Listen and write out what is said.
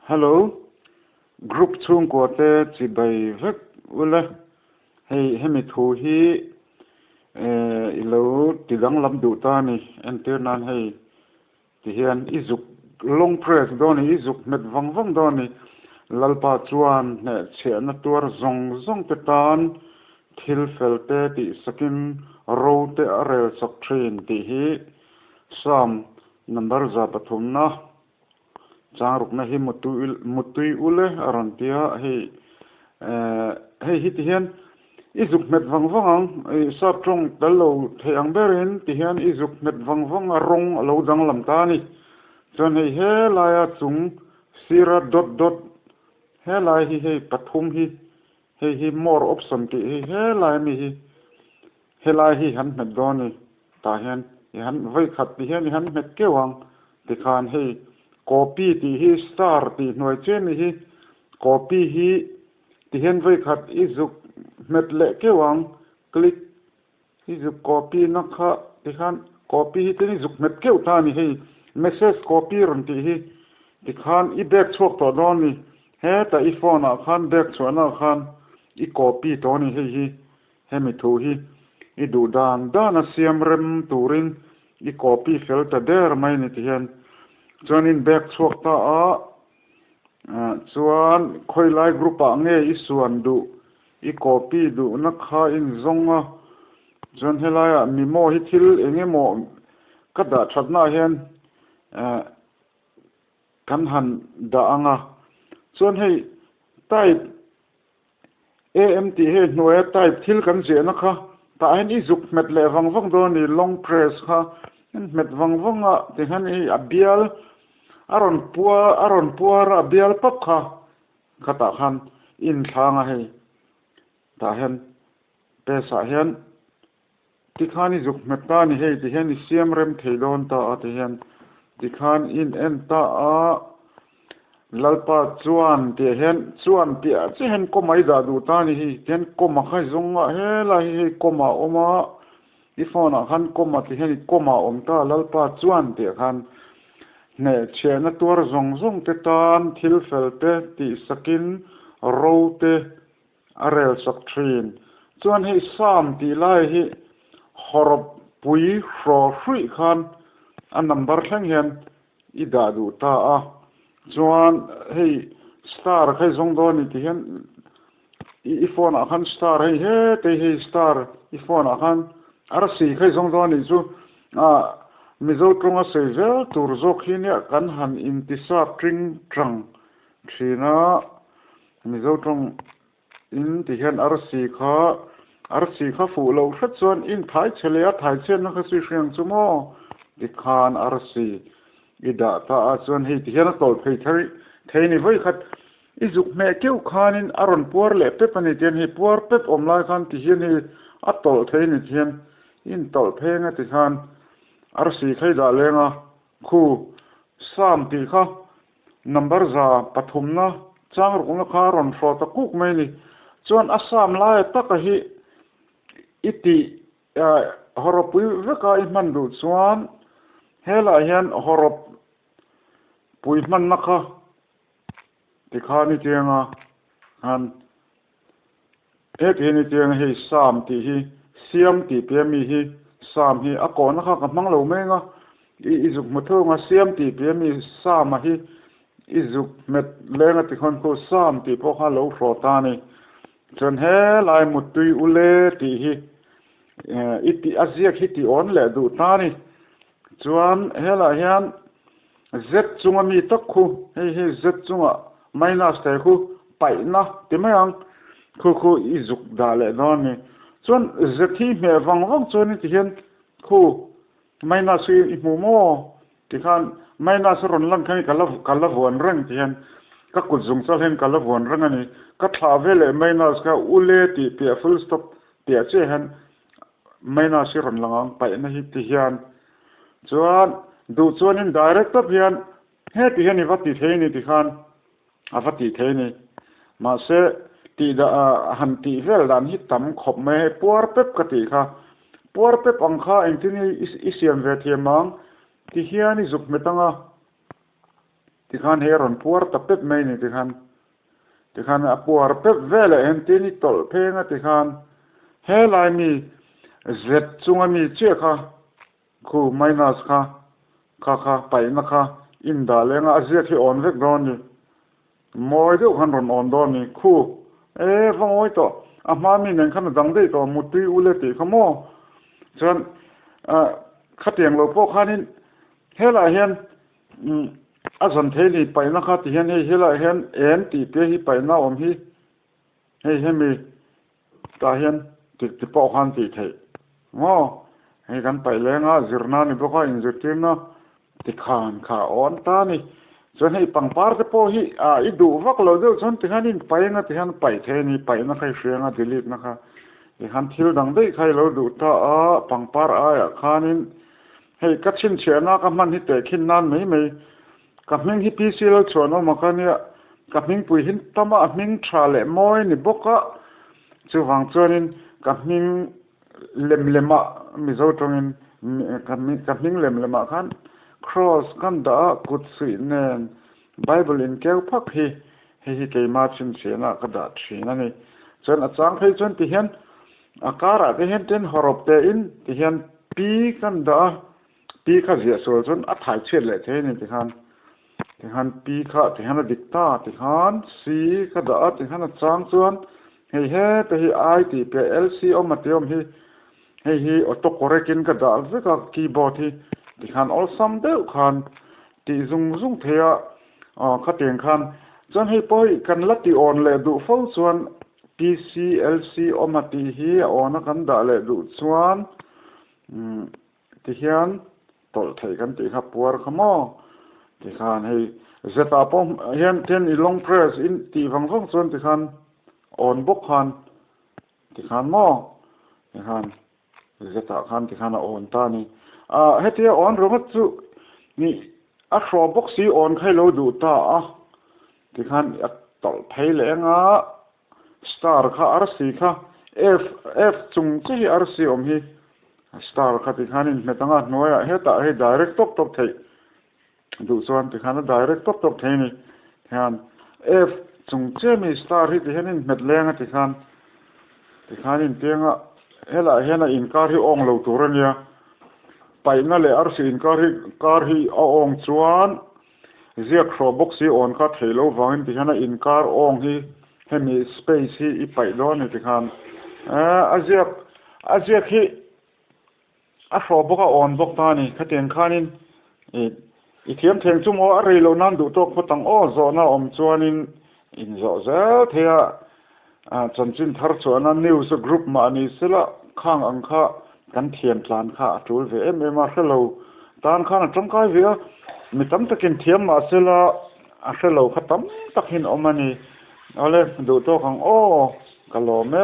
Hello, group chhungkua te chibai vek ula, hei hemi thu hi i lo ti danglam duh ta a ni, entir nan hei ti hian i zuk long press dawn a ni, i zuk hmet vang vang dawn a ni, Lalpa chuan hnehchhiahna tuar zawng zawng te tan thil fel te tihsakin ro te a rel sak thin tih hi Psalm number 103 na Changrukna hi mutui ul e a rawn ti a, hei hei hi ti hian i zuk hmet vang vang ang, i sap tawng tel lo thei ang berin ti hian i zuk hmet vang vang a rawng a lo danglam ta a ni. Chuan hei helaia chung sira dot dot helai hi hei pathum hi hei hi more option tih hi helai ami hi Helai hi han hmet dawn ni, tah hian i han vawi khat ti hian i han hmet keuh ang tikhan hei copy tih hi star tih hnuai chiah mi hi copy hi ti hian vawi khat i zuk hmet leh keuh ang click i zuk copy na kha tikhan copy hi tin i zuk hmet keuh ta a ni hei message copy rawn tih hi tikhan i bag chhuak tawh dawn ni hetah i phone ah khan bag chhuahna ah khan i copy tawh a ni hei hi. Hemi thu hi i duh dan dan a siam rem turin i copy fel ta der mai ni ti hian chuanin bag chhuak ta a, chuan khawilai group ah nge i suan duh i copy duhna kha in zawng a, chuan helaiah memo hi thil eng emaw ka dah thatna ah hian kan han dah ang a, chuan hei type AM tih hei hnuaia type thil kan ziahna kha tah hian i zuk hmet leh vang vang dawn a ni, long press kha in hmet vang vang a tikhian i a bial a rawn pua a rawn puar a a bial pap kha khatah khan i inthlang a hei tah hian paste ah hian tikhan i zuk hmet ta a ni hei tihian i siam rem thei dawn ta a tihian tikhan i in en ta a Lalpa chuan tih hian chuan piah chiah hian comma i dah duh ta a ni hei tihian comma kha i zawng a helai hi hei comma a awm a i phone ah khan comma ti hian i comma a awm ta a Lalpa chuan tih khan hnehchhiahna tuar zawng zawng te tan thil fel te tihsakin ro te A rel sak thin. Chuan hei Sam tih lai hi hawrawp pui hraw hruih khan a number thleng hian i dah duh ta a. Chuan hei star kha i zawng dawn a ni tih hian i phone ah khan star hei hetei hei star i phone ah khan arsi kha i zawng dawn a nih chu ah Mizo tawnga sawi zel tur zawk hi nia kan han intisap ring tang thin a. Mizo tawng in ti hian arsi kha arsi kha fuh loh hret chuan in thai chhe leh a thai chhiatna kha chu i hriang chu maw tikhan arsi i dah ta a chuan hei ti hian a tawlh phei thei thei ni vawi khat i zuk hmeh keuh khanin a rawn puar leh pep a ni tihian hei puar pep awm lai khan ti hian hei a tawlh thei ni tihian in tawlh pheng a tikhan arsi kha i dah leng a khu sam tih kha Number 103 na chang rukna kha a rawn hrawh ta kuk mai a ni. Chuan a sam laia taka hi i tih hawrawpui veka i hman duh chuan helaiah hian hawrawp pui hmanna kha tikhan i tiang a khan heti hian i tiang a hei sam tih hi siam tih piah mi hi sam hi a kawhna kha ka hmang lo mai ang a i i zuk hmu thung a siam tih piah mi sam a hi i zuk hmet leng a tikhawn khu sam tih pawh kha lo hrawh ta a ni chuan helai muttui ule tih hi i tih a ziak hi tih awn leh duh ta a ni chuan helaiah hian Z chunga mi tak khu, hei hi Z chunga minus thei khu paihna ti mai ang, khu khu i zuk dah leh dawn a ni. Chuan Z hi hmeh vang vang chuan i ti hian khu minus hi i hmu maw? Tikhan minus a rawn lan khan i ka la ka la vuan reng ti hian ka kut zung chal hian ka la vuan reng a ni. Ka thlah ve leh minus kha ule tih piah full stop piah chiah hian minus hi rawn lang ang paihna hi ti hian Chuan duh chuanin direct tawp hian heti hian i va ti thei a ni ti khan a va ti thei a ni. Mahse tih dah han tih vel dan hi tam khawp mai hei puar pep ka tih kha. Puar pep ang kha engtin nge i siam ve thiam ang ti hian i zuk hmet ang a. Tikhan hei a rawn puar ta pep mai ni tikhan. Tikhan a puar pep veleh hian tin i tawlh pheng a tikhan helai mi Z chunga mi chiah kha khu minus kha kha kha paihna kha in dah leng a, a ziak hi awn vek dawn ni. Mawi deuh khan rawn awn dawn ni khu e va ngawi tawh a hma mi nen khan a dang daih tawh mutui ule tih kha maw chuan ah khatiang lo pawh khanin helaiah hian A zan thei ni paihna kha ti hian hei helaiah hian em tih te hi paihna awm hi hei hemi tah hian ti ti pawh khan tih theih maw hei kan paih leng a zirna ni bawk a inzirtirna ti khan kha a awn ta a ni chuan hei pangpar te pawh hi ah i duh vak lo deuh chuan ti hian in paih anga ti hian paih thei a ni paihna kha i hria anga delete na kha ti khan thil dang daih kha i lo duh ta a pangpar aiah khanin Hei ka chhinchhiahna ka hman hi tehkhin nan mai mai. Ka hming hi PC Lalchhuanawma ka nia, ka hmingpui hi tama a hming tha leh mawi ni bawk a, chuvang chuanin ka hming lem lemah Mizo tawngin ka hming lem lemah khan Cross kan dah a, kut suih nen Bible inkeu phak hi hei hi keima chhinchhiahna ka dah thin a ni. Chuan a chang phei chuan tihian A karah te hian ten hawrawp te in ti hian pi kan dah a, pi kha ziah sual chuan a thai chhiat leh thei a ni tikhan, tikhan pi kha tikhan a dik ta tikhan c ka dah a tikhan a chang chuan hei heta hi I tih piah L C awm a tih awm hi hei hi auto correct in ka dah vek a keyboard hi tikhan awlsam deuh khan tih zung zung thei a aw khatiang khan chuan hei pawh hi kan la tih awn leh duh fo chuan PCLC awma tih hi a awna kan dah leh duh chuan tihian tawlh theih kan tih kha puar kha maw tikhan hei zetah pawh hian tihian i long press in tih vang vang chuan tikhan awn bawk khan tikhan maw tikhan zetah khan tikhan a awn ta a ni. Ah hetia awn ringawt chu ni a hraw bawk si awn kha i lo duh ta a tikhan a tawlh phei leh eng a star kha arsi kha F F chung che hi arsi awm hi star kha tikhan inhmet anga hnuaiah hetah hei direct tawp tawp theih duh chuan tikhan a direct tawp tawp thei a ni. Tikhan F chung chiah mi star hi tihian inhmet leng a tikhan tikhan intiang a helaiah hian a inkar hi awng lo tur a nia. Paihna leh arsi inkar hi kar hi a awng chuan ziak hrawh bawk si awn kha theih loh vangin tihian a inkar awng hi hemi space hi i paih dawn a ni tikhan a ziak a ziak hi A hrawh bawk a awn bawk ta a ni. Khatiang khanin i i thiam theng chu maw a rei loh nan duh tawk phawt ang aw zawhna awm chuanin in zawh zel thei a, chanchin thar chhuahna news group mah ni sela khang ang kha kan thiam tlan kha a tul ve em em a, hrelo tan khan a tangkai ve a, mi tam takin thiam mah sela a hrelo kha tam tak hin awm a ni. Awle duh tawk ang aw ka lawm e.